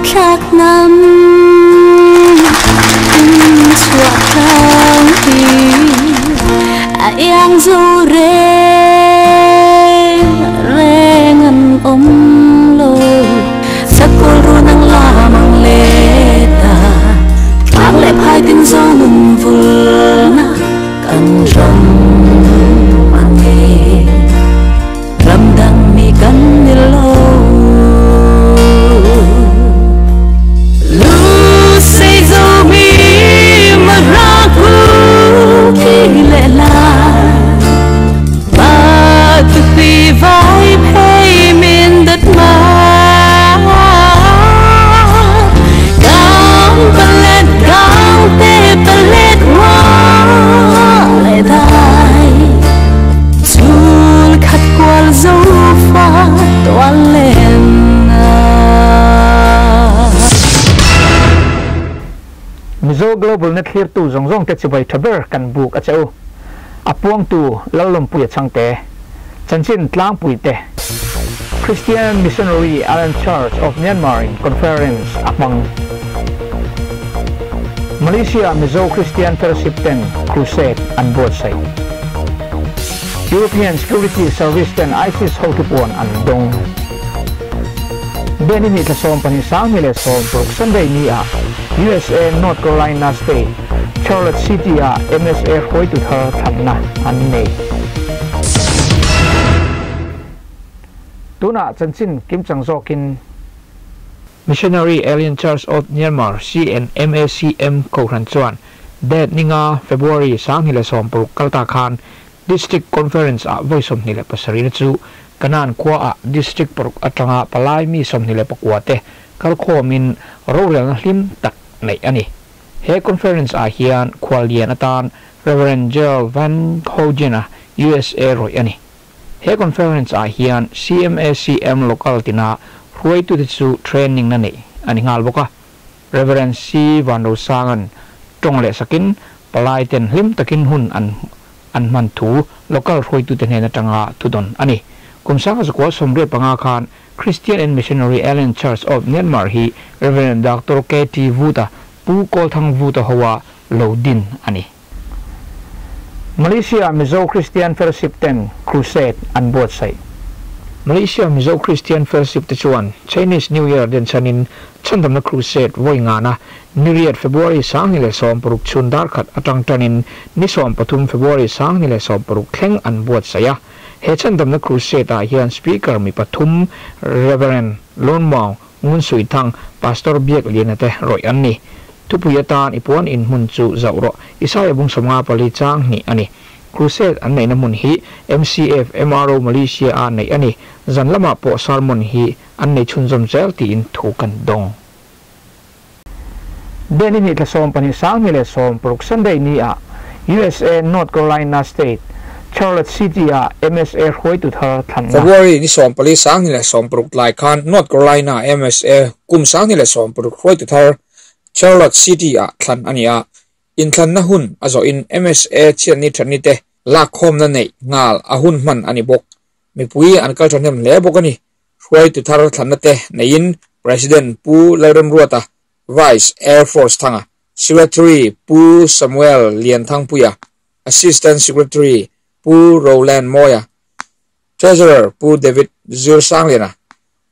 Zohnahthlak hnam hmun chhuah tlang hi a iang zo reng reng an awm lo. Sakawlh run ang lam ang leta tlang leh phai tin zo nun vulna kan ram ange ram dang mi kan ni lo. Lu sei zo mi mà ra ku khi lệ la ba tu pi vai phei min đất ma cang palet cang te palet wa lệ dai chul khat kwal zo fa toan len na. Mizo Global Net thlir tu zawng zawng te chibai tha ber kan buk a che u. A puang tu Lalawmpuia changte chanchin tlangpui te Christian Missionary Alliance Church of Myanmar in conference a hmang. Malaysia Mizo Christian Fellowship ten crusade an buatsaih. European Security Service ten ISIS hotu puan an dawng. Deni ni thla 12 2016 Sunday ni a USA North Carolina State Charlotte City a MSA hruaitu thar thlanna an nei. Tuna chanchin kimchang zawkin Missionary Alliance Church of Myanmar CNMACM kohhran chuan date ninga February 2016 kalta khan District Conference a vawi 27 na chu kanan khua a District paruk atanga palai mi 24 te kalkhawmin rorelna hlim tak nei ani. He conference a hian khwallian atan Reverend Gerald Van Hogen a USA roi ani. He conference a hian CMACM local tina hruaitu te chu training na nei ani ngal bawk a. Reverend C Van Rosangan tawng leh sakin palai ten hlim takin hun an an hman thu local hruaitu te hnen atanga thudawn ani. Kum 1985 khan Christian and Missionary Alliance Church of Myanmar hi Reverend Dr. K.T. Vuta Pu Kawlthang Vuta hoa lo din ani. Malaysia Mizo Christian Fellowship ten crusade an buatsaih. Malaysia Mizo Christian Fellowship te chuan Chinese New Year den chanin chandamna crusade vawi ngana niriat February 2016 chhun dar khat atang tanin ni 13 February 2016 thleng an buatsaih a. He chandamna crusade ah hian speaker mi pathum Reverend Lon Mau Ngun Sui Thang Pastor Biak Lian te roi an ni. Thupui atan i puan in hmun chu zauh rawh Isaiah bung 54 chang hnih ani. Crusade an neihna hmun hi MCF MRO Malaysia a neih ani. Zan lamah pawh sermon hi an nei chhunzawm zel tiin thu kan dawng. Deni ni thla 12 2016 Sunday ni a USA North Carolina State Charlotte City a MSA hruaitu thar thlanna. February ni 14 2016 lai khan North Carolina MSA kum 2016 hruaitu thar Charlotte City a thlan ani a. In thlanna hun a zawh in MSA chian ni thani te lak khawmna nei ngal a hun hman ani bawk. Mipui an kal thahnem hle bawk ani. Hruaitu thar thlanna te neiin President Pu Lalremruata, Vice Air Force Thanga, Secretary Pu Samuel Lianthangpuia, Assistant Secretary Pu Roland Moya, Treasurer Pu David Zirsangliana,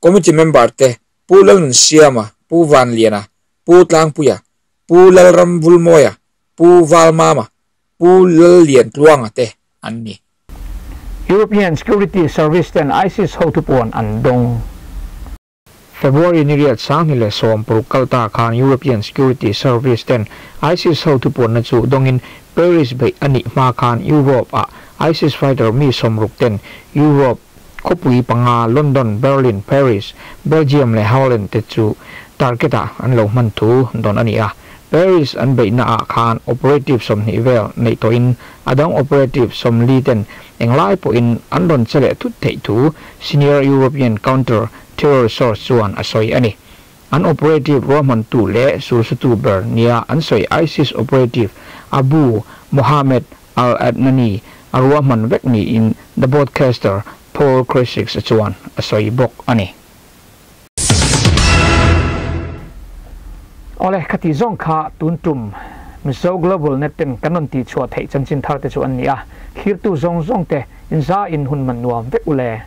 Committee Member te Pu Lalnun Siama, Pu Van Liana, Pu Tlangpuia, Pu Lalram Vulmoya, Pu Valmama, Pu Lallian Tluanga te an ni. European Security Service ten ISIS hotu puan an dawng. February ni riat 2016 kalta khan European Security Service ten ISIS hotu puan na chu dawngin Paris bei ani hma khan Europe a ISIS fighter mi 60 ten Europe khawpui panga London, Berlin, Paris, Belgium leh Holland te chu target a an lo hman thu dawn ani a. Paris an beihna ah khan operative 20 vel nei tawhin adang operative 40 ten englai pawhin an rawn che leh thut theih thu Senior European Counter Terror Source chuan a sawi ani. An operative ruahmantu leh sulsutu ber nia an sawi ISIS operative Abu Mohammed al-Adnani a ruahman vek niin The Broadcaster Paul Krisic chuan a sawi bawk ani. Awle, khati zawng kha tun tum Mizo Global Net ten kan rawn tih chhuah theih chanchin thar te chu an ni a, thlirtu zawng zawng te inza in hun man nuam vek u le.